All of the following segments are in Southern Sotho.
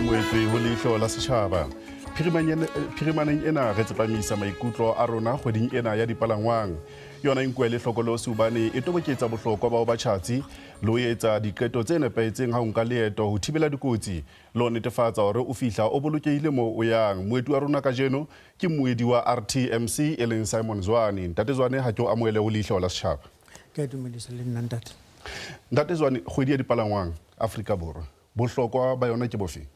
Amoetswe ho Leihlo la Setjhaba. Phirimaneng ena re tsepamisa maikutlo a rona kgweding ena ya dipalangwang. Yona e nkuwa e le hlokolosi hobane e toboketsa bohlokwa ba ho ba tjhatsi le ho etsa diqeto tse nepahetseng ha o nka leeto ho thibela dikotsi le ho netefatsa hore o fihla o bolokehile moo o yang. Moeti wa rona kajeno ke mmuedi wa RTMC e leng Simon Zwane. Ntate Zwane, ha ke o amohele ho Leihlo la Setjhaba. Ke a dumedisa le nna, ntate. Ntate Zwane, kgwedi ya dipalangwang Afrika Borwa, bohlokwa ba yona ke bofe?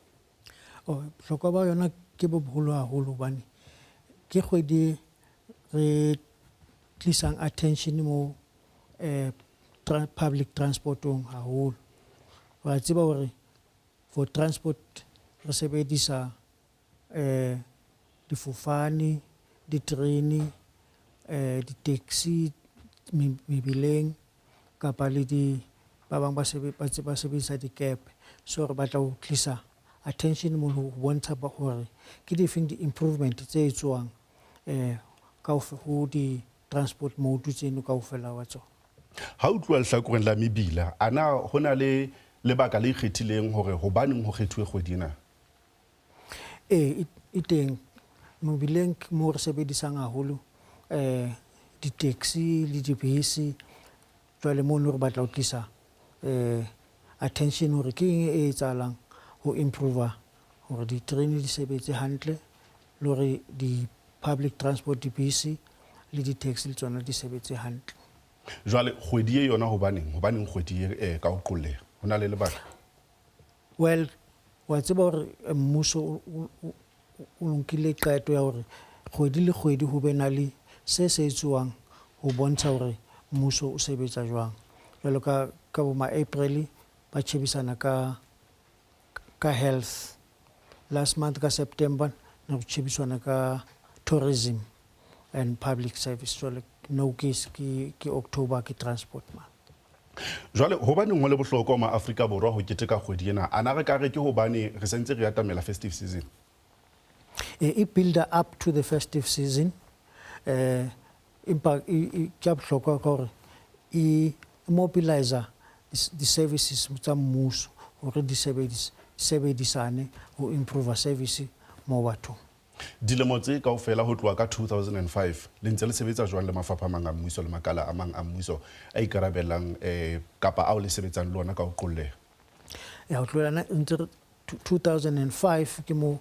Oh, bohlokwa ba yona ke bo boholo haholo hobane ke kgwedi re tlisang attention mo public transportong haholo. Wa tseba hore for transport re sebedisa difofane, diterene, di-taxi mebileng kapa le di ba bang ba ba sebedisa dikepe. So re batla ho tlisa attention mo ho bontsha hore ke difeng di-improvement tse etsuwang ka ho di-transport mode tseno kaofela wa tsona. Ha o tluwa lehlakoreng la mebila, a na ho na le lebaka le ikgethileng hore hobaneng ho kgethuwe kgwedi ena? Ee, e teng. Mebileng ke moo re sebedisang haholo di-taxi le dibese. Jwale mono re batla ho tlisa attention hore ke eng e etsahalang ho improve hore diterene di sebetse hantle le hore di-public transport, dibese le di-taxi le tsona di sebetse hantle. Jwale kgwedi e yona hobaneng? Hobaneng kgwedi e ka ho qolleha? Ho na le lebaka? Well, wa tseba hore mmuso o nkile qeto ya hore kgwedi le kgwedi ho be na le se se etsuwang ho bontsha hore mmuso o sebetsa jwang. Jwalo ka bo ma April ba tjhebisana ka health. Last month ka September ne go tjhebisana ka tourism and public service. Jwale no ke October ke transport month. Jwale hobaneng ho le bohlokwa ma Afrika Borwa ho keteka kgwedi ena? A na re ka re ke hobane re sentse re atamela festive season? E build up to the festive season. Empa ke ya bohlokwa ka hore e mobilize di-services tsa mmuso hore di sebedisane ho improve service mo bathong. Dilemo tse kaofela ho tloha ka 2005 le ntse le sebetsa jwang le mafapha a mang a mmuso le makala a mang a mmuso a ikarabellang kapa ao le sebetsang le ona ka ho qolleha? Ya ho tlohela ntse 2005 ke mo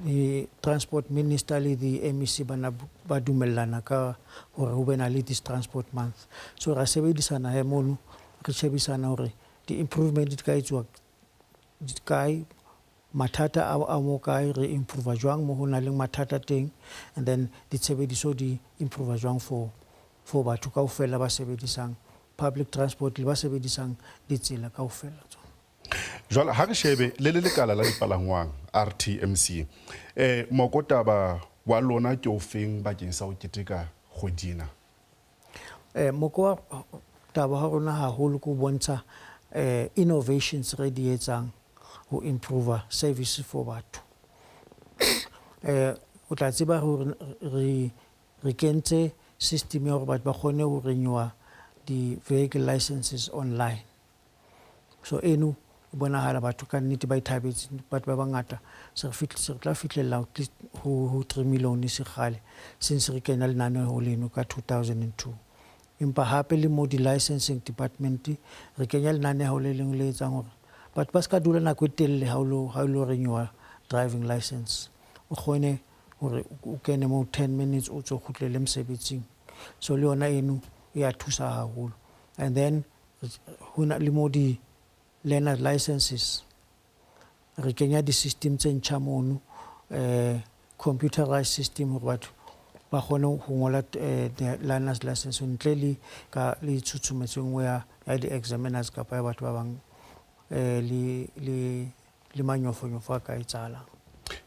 di transport minister le di MEC bana ba dumellana ka hore ho be na le this transport month. So ra sebedisana he mono, re shebisana hore di-improvement di ka etsuwa kae, mathata a mo kae, re improve jwang mo ho nang le mathata teng, and then ditshebediso di improve jwang for batho kaofela ba sebedisang public transport le ba sebedisang ditsela kaofela tsona. Jwale ha re shebe le le lekala la dipalangwang RTMC, mokotaba wa lona ke ofeng bakeng sa ho keteka kgwedi ena? Moko wa taba wa rona haholo ke ho bontsha innovations re di etsang ho improve service for batho. O tla tseba hore re kentse system ya hore batho ba kgone ho renewa di-vehicle licenses online. So eno e bonahala batho ka nnete ba ithabetse, batho ba bangata se re tla fihlella ho 3 million se kgale since re kena lenaneo leno ka 2002. Empa hape le mo di-licensing department re kenya lenaneo le leng le etsang hore batho ba ska dula nako e telele ha o lo renewa driving license. O kgone hore o kene mo 10 minutes o tswe kgutlele mosebetsing. So le yona eno e ya thusa haholo. And then ho na le mo di learner licenses re kenya di-system tse ntjha mono, computerized system hore batho ba kgone ho ngola the learners license ntle le ka le tshutshumetso e nngwe ya di-examiners kapa ya batho ba bang le manyofonyofo a ka etsahalang.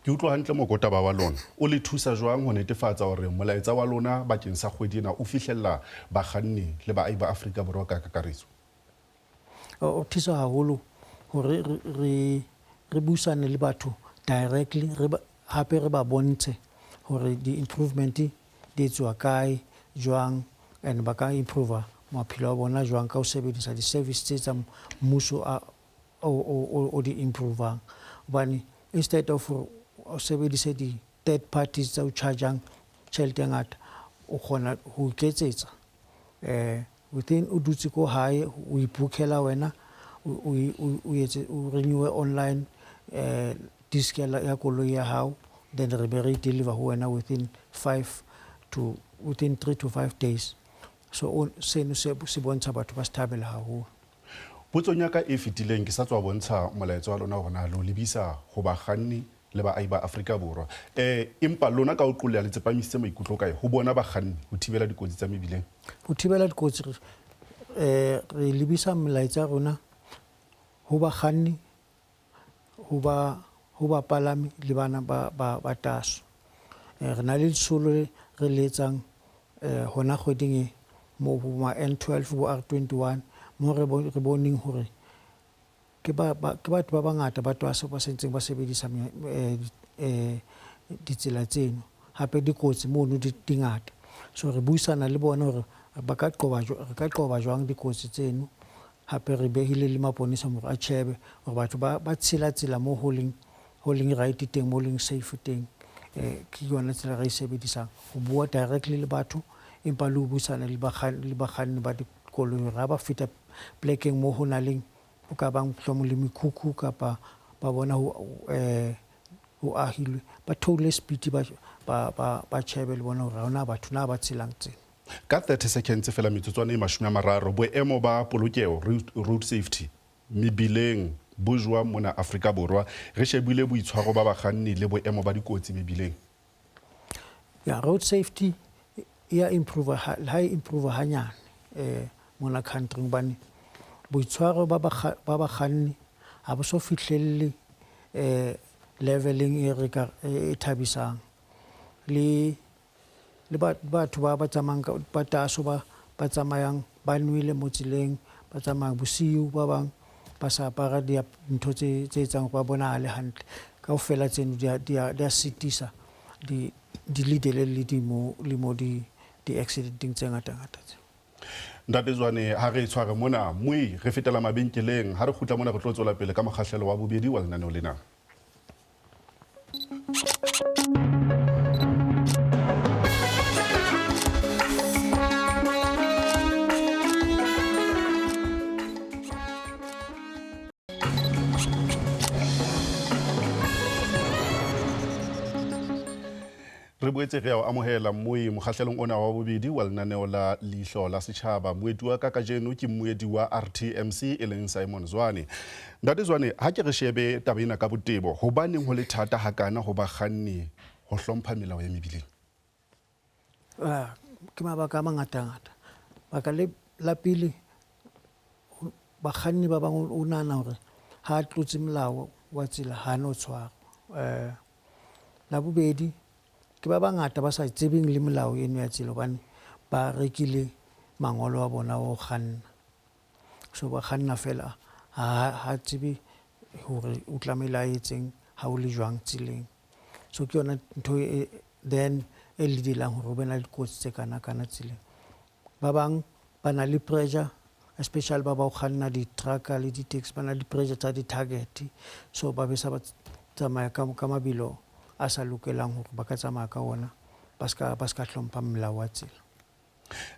Ke utlwa hantle mokotaba wa lona o le thusa jwang ho netefatsa hore molaetsa wa lona bakeng sa kgwedi ena o fihlella bakganni le baahi ba Afrika Borwa ka kakaretso? O thusa haholo hore re buisane le batho directly, hape re ba bontshe hore di-improvement di etsuwa kae, jwang, and ba ka improve maphelo a bona jwang ka ho sebedisa di-service tse tsa mmuso o di improvang. Hobane instead of o sebedise di-third parties tsa o chargeang tjhelete e ngata, o kgona ho iketsetsa within o dutse ko hae, o ibookela wena, o etse o renew online disc ya koloi ya hao, then re be re deliver ho wena within 5 to within 3 to 5 days. So seno se bontsha batho ba se thabela haholo. Potsong ya ka e fetileng ke sa tswa bontsha molaetsa wa lona hore na lo lebisa ho bakganni le baahi ba Afrika Borwa. Empa lona ka ho qolla le tsepamisitse maikutlo kae ho bona bakganni ho thibela dikotsi tsa mebileng? Ho thibela dikotsi re lebisa molaetsa rona ho bakganni, ho bapalami le bana ba taso. Re na le letsholo re le etsang hona kgweding e mo bo ma N12 bo R21, mo re boneng hore ke batho ba bangata ba twaso ba sentseng ba sebedisa ditsela tseno. Hape dikotsi mono di ngata. So re buisana le bona hore re ka qoba jwang dikotsi tseno. Hape re behile le maponesa hore a tjhebe hore batho ba tshela tsela mo ho leng right teng, mo leng safe teng. Ke yona tsela re e sebedisang ho bua directly le batho, empa le ho buisana le bakganni ba dikoloi hore ha ba feta plekeng mo ho nang le o ka bang mohlomong le mekhukhu kapa ba bona ho ahilwe, ba theole speed, ba tjhebe le bona hore ha hona batho na ba tshelang tsela. Ka 30 seconds fela, metsotswana e 30, boemo ba polokeho, road safety mebileng bo jwang mona Afrika Borwa? Re shebile boitshwaro ba bakganni le boemo ba dikotsi mebileng. Ya, road safety ya improve, ha e improve hanyane mona country, hobane boitshwaro ba bakganni ha bo so fihlelle leveleng e re ka e thabisang. Le batho ba tsamayang ba taso ba tsamayang ba nwele mo tseleng, ba tsamayang bosiu, ba bang ba sa apara dintho tse etsang ba bonahale hantle. Kaofela tseno di a sitisa, di leadele le mo di-accidenteng tse ngata-ngata tseo. Ntate Zwane, ha re tshware mona moi re fetela mabenkeleng, ha re kgutla mona re tlo tswela pele ka mokgahlelo wa bobedi wa lenaneo lena. Re boetse re a o amohela moi mokgahlelong ona wa bobedi wa lenaneo la Leihlo la Setjhaba. Moeti wa ka kajeno ke moedi wa RTMC e leng Simon Zwane. Ntate Zwane, ha ke re shebe taba ena ka botebo, hobaneng ho le thata hakana ho bakganni ho hlompha melao ya mebileng? Ke mabaka a mangatangata. Baka le la pele, bakganni ba bang o nahana hore ha a tlotse molao wa tsela ha no tshwarwa. La bobedi, ke ba bangata ba sa tsebeng le melao eno ya tsela hobane ba rekile mangolo a bona wa ho kganna. So ba kganna fela, ha tsebe hore o tlamehile a etseng ha o le jwang tseleng. So ke yona ntho e then e leadelang hore ho be na le dikotsi tse kana-kana tseleng. Ba bang ba na le pressure, especially ba ba o kganna di-trucker le di-taxi, ba na le pressure tsa di-target. So ba be sa ba tsamaya ka mabelo a sa lokelang hore ba ka tsamaya ka ona, ba ska hlompha molao wa tsela.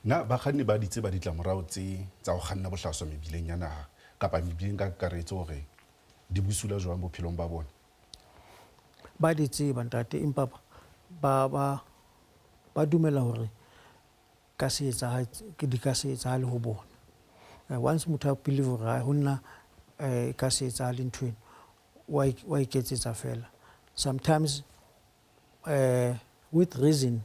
Na bakganni ba di tseba ditlamorao tse tsa ho kganna bohlaswa mebileng ya naha kapa mebileng ka kakaretso hore di bosula jwang bophelong ba bona? Ba di tseba ntate, empa ba dumela hore ka se di ka se etsahale ho bona. Once motho a believe hore ha ho nna ka se etsahale ntho eno, wa iketsetsa fela. Sometimes with reason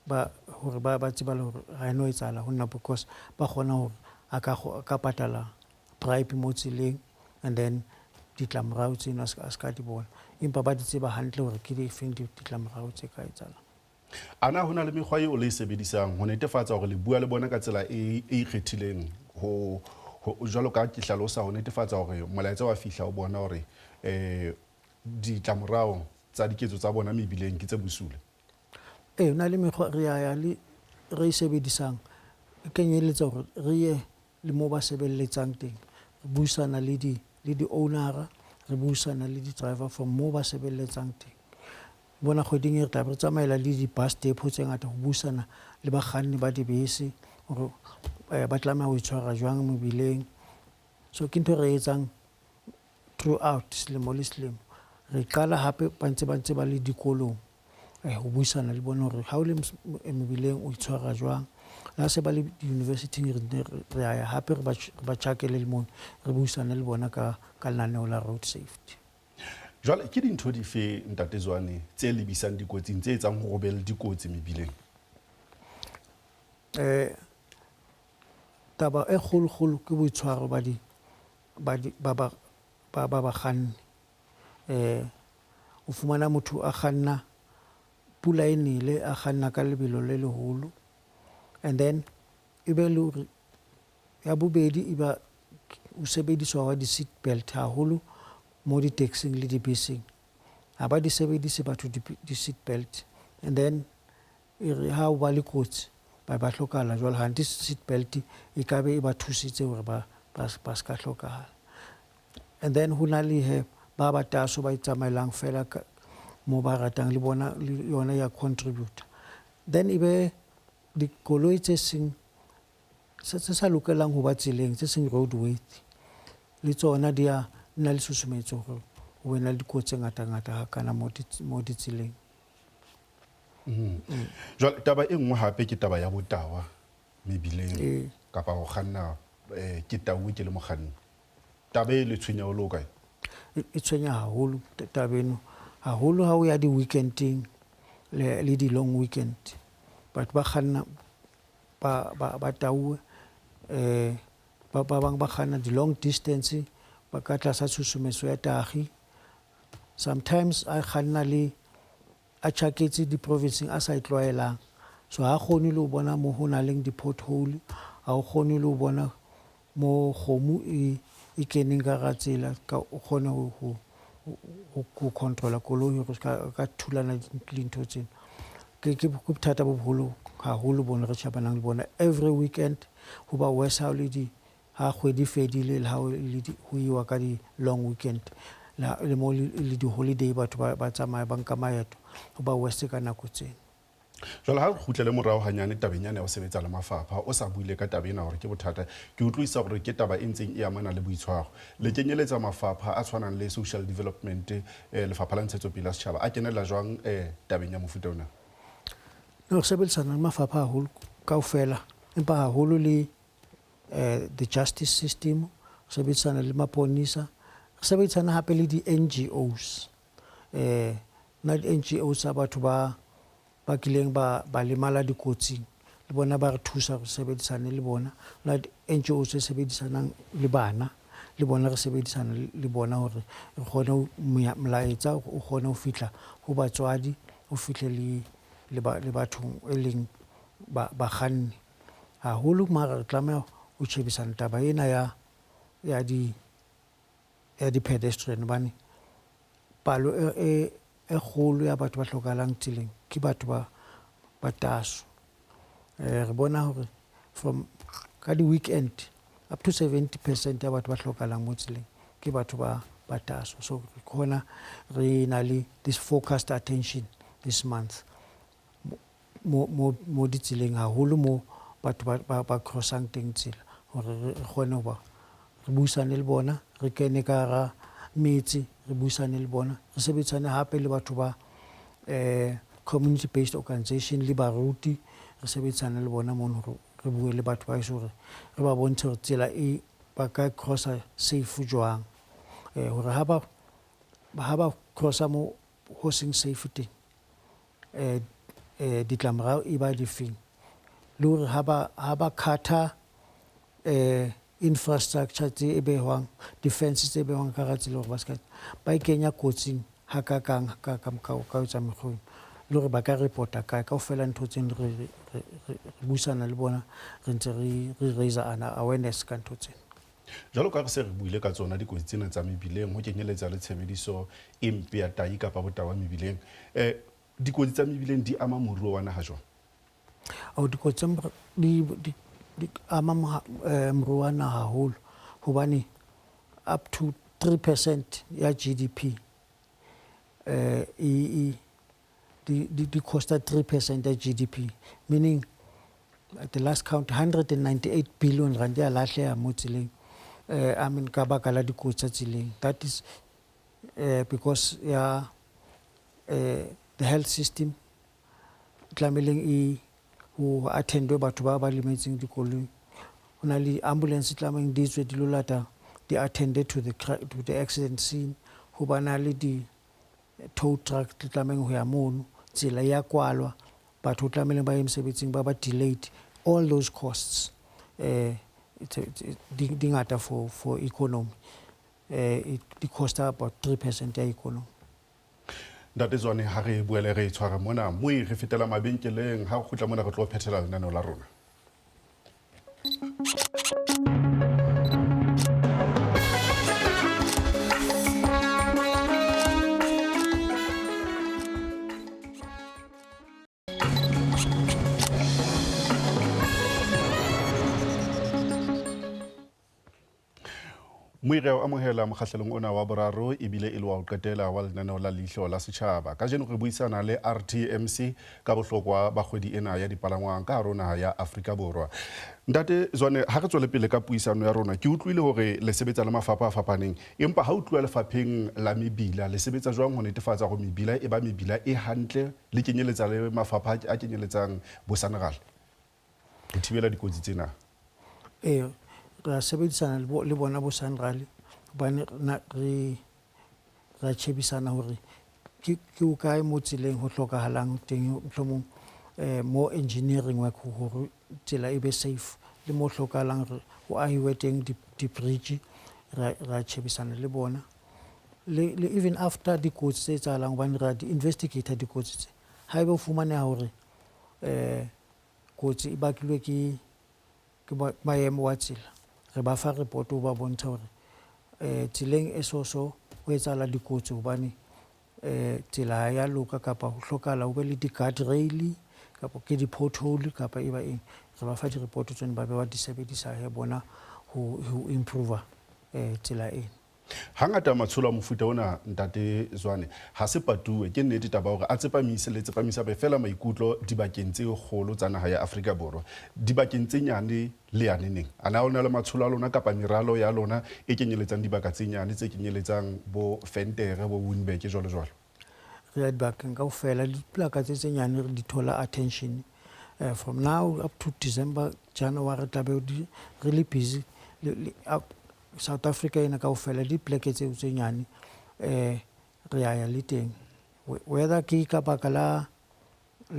ba hore ba tseba le hore ha eno etsahala ho nna, because ba kgona hore a ka patala bribe mo tseleng, and then ditlamorao tseno a ska di bona. Empa ba di tseba hantle hore ke difeng ditlamorao tse ka etsahalang. Ana ho na le mekgwa eo le e sebedisang ho netefatsa hore le bua le bona ka tsela e ikgethileng ho jwalo ka ke hlalosa, ho netefatsa hore molaetsa wa fihla ho bona hore ditlamorao tsa diketso tsa bona mebileng ke tse bosula? Ee, na le mekgwa re ya le re e sebedisang, e kenyeletsa hore re ye le mo ba sebeletsang teng, re buisana le di-owner-a, Re buisana le di-driver from moo ba sebeletsang teng. Bona kgweding e re tla be re tsamaela le di-bus depot tse ngata ho buisana le bakganni ba dibese hore ba tlameha ho itshwara jwang mebileng. So ke ntho e re etsang throughout selemo le selemo. Re qala hape ba ntse ba le dikolong ho buisana le bona hore ha o le mebileng o itshwara jwang. Le ha se ba le di-university re ya hape re ba tjhakele le mono, re buisane le bona ka lenaneo la road safety. Jwale ke dintho dife Ntate Zwane tse lebisang dikotsing tse etsang hore ho be le dikotsi mebileng? Taba e kgolo-kgolo ke boitshwaro ba bakganni. O fumana motho a kganna pula e nele, a kganna ka lebelo le leholo, and then e be le hore ya bobedi e ba o sebediswa wa di-seat belt haholo mo di-taxing le dibeseng. Ha ba di sebedise batho di-seat belt, and then e re ha o ba le kotsi ba hlokahala jwalo, hante seat belt e ka be e ba thusitse hore ba ska hlokahala. And then ho na le he ba bataso ba itsamaelang fela mo ba ratang le bona, le yona ya contribute. Then e be dikoloi tse seng tse sa lokelang ho ba tseleng, tse seng roadworthy, le tsona di a nna le susumetso hore ho be na le dikotsi tse ngata-ngata hakana mo ditseleng. Jwale taba e nngwe hape ke taba ya botawa mebileng kapa ho kganna ke tauwe ke le mokganni. Taba e le tshwenya ho le ho kae? E tshwenya haholo taba eno, haholo ha o ya di-weekending le di-long weekend. Batho ba kganna ba tauwe, ba bang ba kganna di-long distance ba ka tlasa tshusumetso ya tahi. Sometimes a kganna le a tjhaketse di-provinceng a sa e tlwaelang, so ha kgone le ho bona mo ho nang le di-pothole, ha o kgone le ho bona mo kgomo e keneng ka hara tsela, ka o kgone ho controla koloi hore ka thulana le dintho tsena. Ke bothata bo boholo haholo bona re tjhabanang le bona every weekend. Ho ba worse ha le di ha kgwedi fedile le ha ho iwa ka di-long weekend le mo le di-holiday, batho ba tsamaya ba nka maeto, ho ba worse ka nako tsena. Jwale ha re kgutlele morao hanyane tabeng yana ya ho sebetsa le mafapha, o sa buile ka taba ena hore ke bothata. Ke utlwisisa hore ke taba e ntseng e amana le boitshwaro. Le kenyeletsa mafapha a tshwanang le social development, lefapha la ntshetsopele ya setjhaba, a kenella jwang tabeng ya mofuta ona? Re sebedisana le mafapha haholo kaofela, empa haholo le the justice system, re sebedisana le maponisa, re sebedisana hape le di-NGOs. Na di-NGOs tsa batho ba kileng ba lemala dikotsing, le bona ba re thusa re sebedisane le bona. Na di-NGOs tse sebedisanang le bana, le bona re sebedisana le bona hore re kgone molaetsa o kgone ho fihla ho batswadi, o fihle le bathong e leng bakganni haholo. Mara re tlameha ho tjhebisana taba ena ya di-pedestrian, hobane palo e kgolo ya batho ba hlokahalang tseleng ke batho ba taso. Re bona hore from ka di-weekend up to 70% ya batho ba hlokahalang mo tseleng ke batho ba taso. So re kgona re na le this focused attention this month mo ditseleng haholo mo batho ba crossang teng tsela, hore re kgone ho ba re buisane le bona, re kene ka hara metse, re buisane le bona, re sebedisane hape le batho ba community based organization le baruti, re sebedisane le bona mono hore re bue le batho ba heso hore re ba bontshe hore tsela e ba ka crossa safe jwang, hore ha ba crossa mo ho seng safe teng, ditlamorao e ba difeng, le hore ha ba khatha infrastructure tse e behwang, defense tse behwang ka hara tsela hore ba ska ba ikenya kotsing hakakang ka etsa mekgwa eno, le hore ba ka report-a kae. Kaofela ntho tseno re buisana le bona, re ntse re raise awareness ka ntho tsena. Jwalo ka re se re buile ka tsona dikotsi tsena tsa mebileng, ho kenyeletsa le tshebediso e mpe ya tahi kapa botawa mebileng, dikotsi tsa mebileng di ama moruo wa naha jwang? Dikotsi di ama moruo wa naha haholo, hobane up to 3% ya GDP, di costa 3% ya GDP, meaning at the last count 198 billion rand ya lahleha mo tseleng, I mean ka baka la dikotsi tsa tseleng. That is because ya the health system tlamehileng e ho attendwe batho ba ba lemetseng dikoloi, ho na le ambulance tlamehileng di tswe di lo lata, di attende to the accident scene, ho ba na le di tow truck di tlamehileng ho ya mono, tsela ya kwalwa, batho tlamehileng ba ye mosebetsing ba ba delayed. All those costs di ngata for economy. Di costa about 3% ya economy. Ntate Zwane, ha re buele re tshwara mona, moi re fetela mabenkeleng, ha re kgutla mona re tlo phethela lenaneo la rona. Moire o amohela mokgahlelong ona wa boraro ebile e le wa ho qetela wa lenaneo la Leihlo la Setjhaba. Kajeno re buisana le RTMC ka bohlokwa ba kgwedi ena ya dipalangwang ka hare ho naha ya Afrika Borwa. Ntate Zwane, ha re tswele pele ka puisano ya rona, ke utlwile hore le sebetsa le mafapha a fapaneng, empa ha o tluwa lefapheng la mebila, le sebetsa jwang ho netefatsa hore mebila e ba mebila e hantle, le kenyeletsa le mafapha a kenyeletsang bo SANRAL ho thibela dikotsi tsena? Ee, re a sebedisana le bona bo SANRAL, hobane re a tjhebisana hore ke ho kae mo tseleng ho hlokahalang teng, mohlomong mo engineering work hore tsela e be safe, le mo hlokahalang hore ho ahiwe teng di-bridge, re a tjhebisana le bona. Le even after dikotsi tse etsahalang, hobane re a di-investigate dikotsi tse, haeba ho fumaneha hore kotsi e bakilwe ke maemo wa tsela, re ba fa report ho ba bontsha hore tseleng e so so ho etsahala dikotsi hobane tsela ha ya loka, kapa ho hlokahala ho be le di-guard rail, kapa ke di-pothole, kapa e ba eng. Re ba fa di-report tsone, ba be ba di sebedisa he bona ho improve tsela ena. Hangata matsholo a mofuta ona, Ntate Zwane, ha se patuwe. Ke nnete taba hore a tsepamise le tsepamisa be fela maikutlo dibakeng tse kgolo tsa naha ya Afrika Borwa. Dibakeng tse nyane le yane neng? A na ho na le matsholo a lona kapa meralo ya lona e kenyeletsang dibaka tse nyane, tse kenyeletsang bo Ventere, bo Winburg, jwalo jwalo? Re ya dibakeng kaofela, diplaka tse nyane re di thola attention. From now up to December, January, tla be re le busy. South Africa ena kaofela dipleke tseo tse nyane re ya ya le teng. Whether ke ka baka la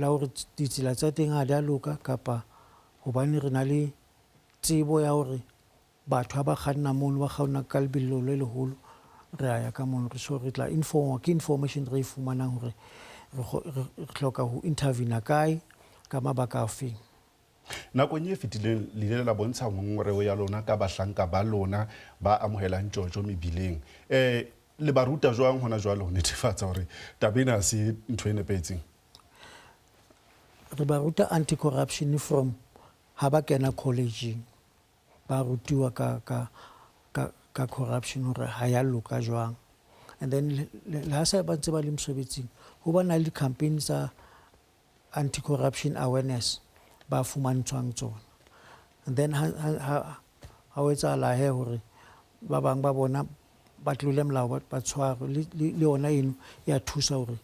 hore ditsela tsa teng ha di a loka, kapa hobane re na le tsebo ya hore batho ha ba kganna mono ba kganna ka lebelo le leholo, re a ya ka mono. So re tla informa, ke information re e fumanang hore re hloka ho intervene kae ka mabaka a feng. Nakong e fetileng le ile la bontsha ngongoreho ya lona ka bahlanka ba lona ba amohelang tjotjo mebileng. Le ba ruta jwang hona jwale ho netefatsa hore taba ena ha se ntho e nepahetseng? Re ba ruta anti-corruption from ha ba kena college-eng, ba rutiwa ka corruption hore ha ya loka jwang. And then le ha se ba ntse ba le mosebetsing, ho ba na le di-campaign tsa anti-corruption awareness ba fumantshwang tsona. And then ha ho etsahala he hore ba bang ba bona ba tlole molao, ba tshwarwe, le yona eno ya thusa hore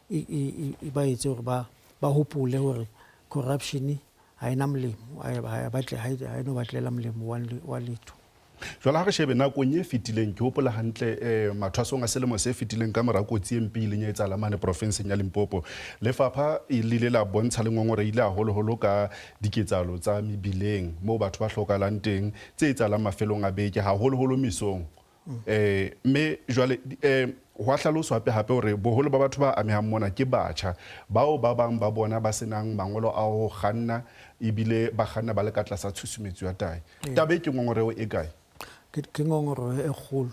e ba etse hore ba hopole hore corruption ha ena molemo, ha e no batlela molemo wa letho. Jwale ha re shebe nakong e fetileng, ke hopola hantle mathwasong a selemo se fetileng ka mora kotsi e mpe ileng ya etsahala mane porofenseng ya Limpopo. Lefapha le ile la bontsha le ngongorehile haholoholo ka diketsahalo tsa mebileng moo batho ba hlokahalang teng, tse etsahalang mafelong a beke, haholoholo mesong. Mme jwale ho a hlaloswa hape hape hore boholo ba batho ba amehang mona ke batjha, bao ba bang ba bona ba senang mangolo a ho kganna ebile ba kganna ba le ka tlasa tshusumetso ya tahi. Taba e ke ngongoreho e kae? Ke ngongoreho e kgolo.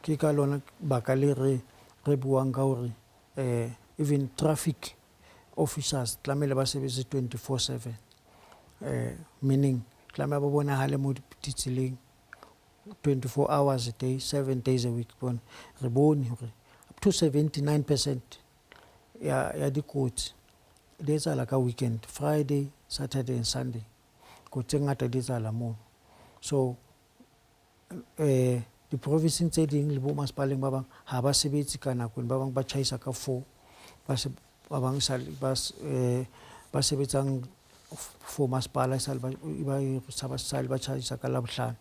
Ke ka lona baka le re buang ka hore even traffic officers tlamehile ba sebetse 24/7, meaning tlameha ba bonahale mo ditseleng 24 hours a day, 7 days a week. Bone re bone hore up to 79% ya dikotsi di etsahala ka weekend, Friday, Saturday and Sunday. Kotsi tse ngata di etsahala moo. So diprovinseng tse ding le bo masepaleng ba bang ha ba sebetse ka nako eno, ba bang ba tjhaisa ka 4, ba bang ba sebetsang for masepala e sale ba sale ba tjhaisa ka Labohlano.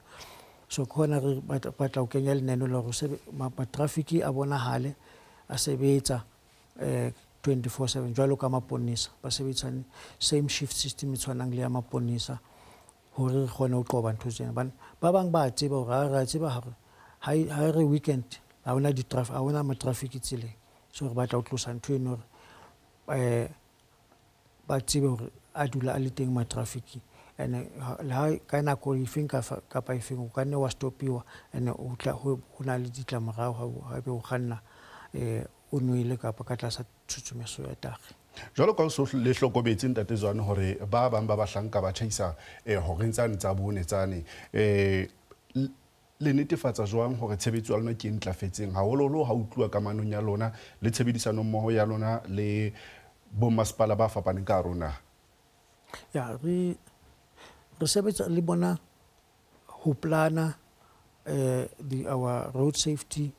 So ke hona re batla ho kenya lenaneo la hore matrafiki a bonahale a sebetsa 24/7 jwalo ka maponesa, ba sebetsane same shift system e tshwanang le ya maponesa hore re kgone ho qoba ntho tsena. Hobane ba bang ba tseba hore ha re tseba hore ha re weekend ha hona ha hona matrafiki tseleng. So re batla ho tlosa ntho eno hore ba tsebe hore a dula a le teng matrafiki. And le ha ka nako efeng kapa efeng o ka nne wa stopiwa and o tla ho na le ditlamorao ha ebe o kganna o nwele kapa ka tlasa tshusumetso ya tahi. Jwalo ka o le hlokometse ntate Zwane hore ba bang ba bahlanka ba tjhaisa horeng tsane tsa bone tsane, le netefatsa jwang hore tshebetso ya lona ke e ntlafetseng haholoholo ha utluwa kamanong ya lona le tshebedisano mmoho ya lona le bommasepala ba fapaneng ka hare ho naha? Ya, re sebetsa le bona ho plana our road safety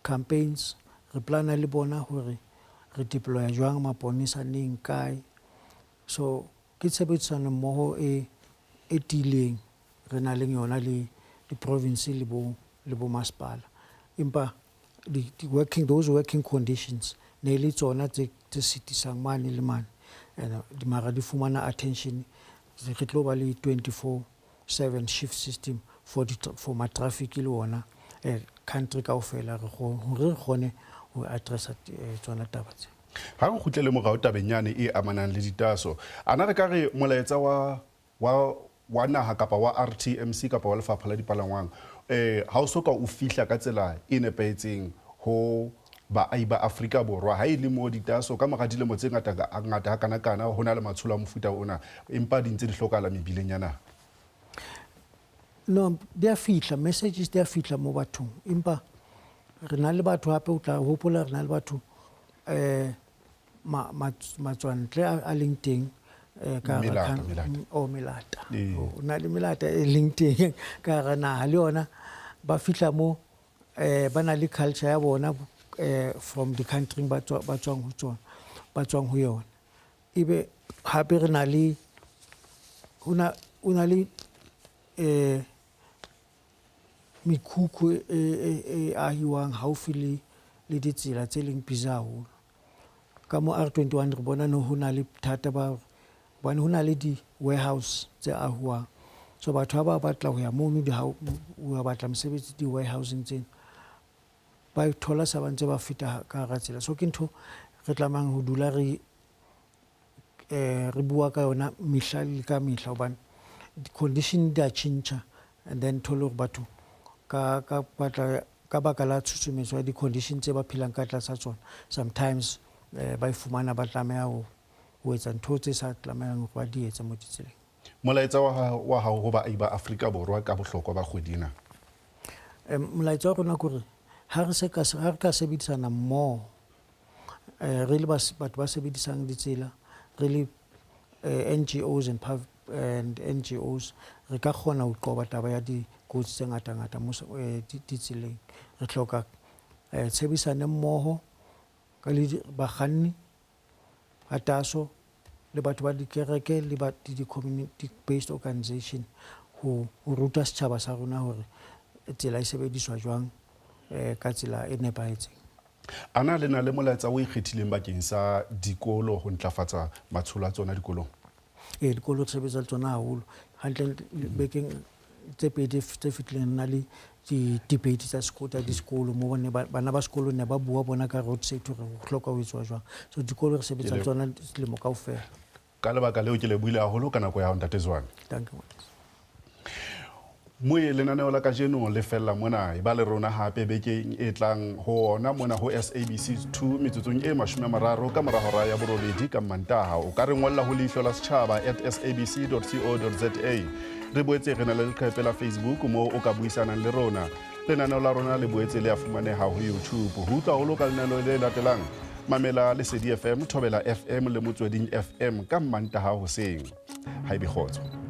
campaigns. Re plana le bona hore re deploya jwang maponesa neng kae. So ke tshebedisano mmoho e tiileng re nang le yona le di-province le bo masepala. Empa those working conditions ne le tsona tse sitisang mane le mane. And mara di fumana attention. Re tlo ba le 24/7 shift system for matrafiki le ona country kaofela hore re kgone ho addressa tsona taba tse. Ha re kgutlele morao tabeng yane e amanang le ditaso, ana re ka re molaetsa wa naha kapa wa RTMC kapa wa Lefapha la Dipalangwang ha o soka o fihla ka tsela e nepahetseng ho baahi ba Afrika Borwa ha e le mo ditaso ka mora dilemo tse ngata ngata hakana-kana ho na le matsholo a mofuta ona, empa di ntse di hlokahala mebileng ya naha? No, di a fihla, messages di a fihla mo bathong, empa re na le batho hape o tla hopola re na le batho matswantle a leng teng ka melata. O na le melata e leng teng ka hara naha le yona ba fihla mo ba na le culture ya bona from the country ba tswang ho tsona, ba tswang ho yona. Ebe hape re na le ho na le mekhukhu e ahiwang haufi le ditsela tse leng busy haholo. Ka mo R21 re bona ho na le bothata ba hobane ho na le di-warehouse tse ahuwang. So batho ha ba batla ho ya mono ho batla mosebetsi di-warehouseng tsena, ba thola sa ba ntse ba feta ka hara tsela. So ke ntho re tlamehang ho dula re bua ka yona mehla le ka mehla hobane di-condition di a tjhentjha and then thole hore batho ka baka la tshusumetso ya di-condition tse ba phelang ka tlasa tsona, sometimes ba ifumana ba tlameha ho etsa ntho tse sa tlamehang hore ba di etse mo ditseleng. Molaetsa wa hao ho baahi ba Afrika Borwa ka bohlokwa ba kgwedi ena? Molaetsa wa rona ke hore ha re ka sebedisana mmoho, re le batho ba sebedisang ditsela, re le NGOs and NGOs, re ka kgona ho qoba taba ya dikotsi tse ngata-ngata mo ditseleng. Re hloka tshebedisano mmoho ka le bakganni ba taso le batho ba dikereke le ba di-community based organization ho ruta setjhaba sa rona hore tsela e sebediswa jwang ka tsela e nepahetseng. Ana le na le molaetsa o ikgethileng bakeng sa dikolo ho ntlafatsa matsholo a tsona dikolong? Ee, dikolo re sebetsa le tsona haholo. Hantle bekeng tse pedi tse fetileng na le di-debate tsa disekolo mo bana ba sekolo ne ba bua bona ka road safety hore ho hloka ho etsuwa jwang. So dikolo re sebetsa le tsona selemo kaofela. Ka lebaka leo ke lebohile haholo ka nako ya hao ntate Zwane. Thank you. Moe lenaneo la kajeno le fella mona. E ba le rona hape bekeng e tlang ho ona mona ho SABC 2 metsotsong e 30 ka mora hora ya borobedi ka Mmantaha. O ka re ngolla ho leihlo la setjhaba at sabc co za. Re boetse re na le leqhepe la Facebook moo o ka buisanang le rona. Lenaneo la rona le boetse le a fumaneha ho YouTube. Ho utlwa haholo ka lenaneo le latelang, mamela Lesedi FM, Thobela FM le Motsweding FM ka Mmantaha hoseng. Haebe kgotso.